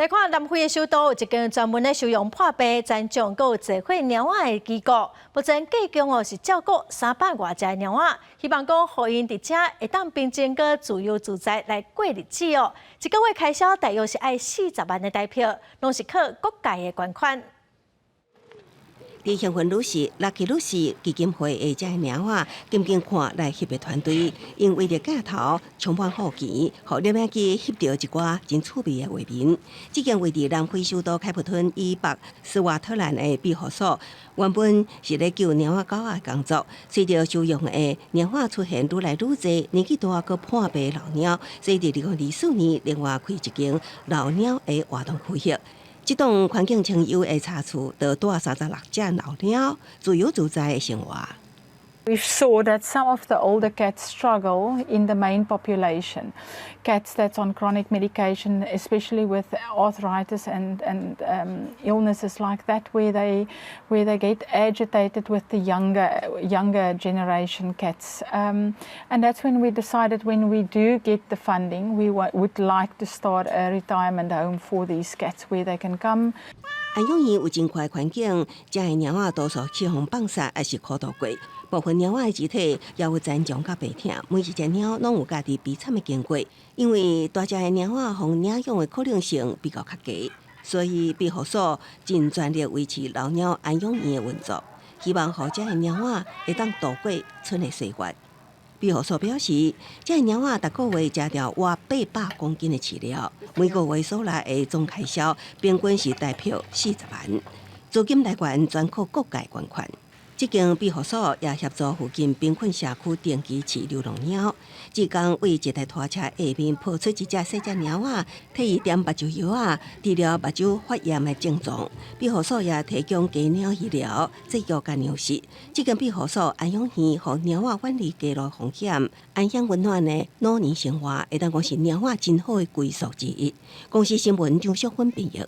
來看南非的首都有一間專門咧收容破病、殘障閣有濟歲貓仔的機構，目前計共哦是照顧300外隻貓仔，希望講予𪜶佇遮會當平靜閣自由自在來過日子哦。一個月開銷大約是愛40萬的台票，攏是靠各界的捐款。佇幸運女士、Lucky 女士基金會的遮貓仔，緊緊看來翕的團隊，𪜶圍著鏡頭充滿好奇，予攝影機翕著一寡真趣味的畫面。這間位佇南非首都開普敦以北斯瓦特蘭的庇護所，原本是咧救貓仔狗仔的工作，隨著收容的貓仔出現愈來愈濟，年紀大閣破病老貓，所以佇2024年另外開一間老貓的活動區域。這棟環境清幽的茶厝，就蹛36隻老貓，自由自在的生活。 We saw that some of the older cats struggle in the main population. Cats that's on chronic medication, especially with arthritis and illnesses like that, where they get agitated with the younger generation cats. And that's when we decided, when we do get the funding, we would like to start a retirement home for these cats where they can come. 安養院有真寬環境，遮的貓仔多數去予放殺，抑是苦度過。部分貓仔的肢體也有殘障佮病痛，每一隻貓攏有家己悲慘的經過。因為大隻的貓仔予領養的可能性比較較低，所以庇護所盡全力維持老貓安養院的運作，希望予遮的貓仔會當度過賰的歲月。庇護所表示，遮的貓仔逐個月食著倚800公斤的飼料，每個月所來的總開銷平均是台票40萬。資金來源全靠各界捐款。這間庇護所也協助附近貧困社區定期飼流浪貓。志工為一台拖車下面抱出一隻細隻貓仔，替伊點目睭藥仔，治療目睭發炎的症狀。庇護所也提供家貓醫療、製藥佮糧食。這間庇護所安養院，予貓仔遠離街路風險，安享溫暖的老年生活，會當講是貓仔真好的歸宿之一。公視新聞張淑芬編譯。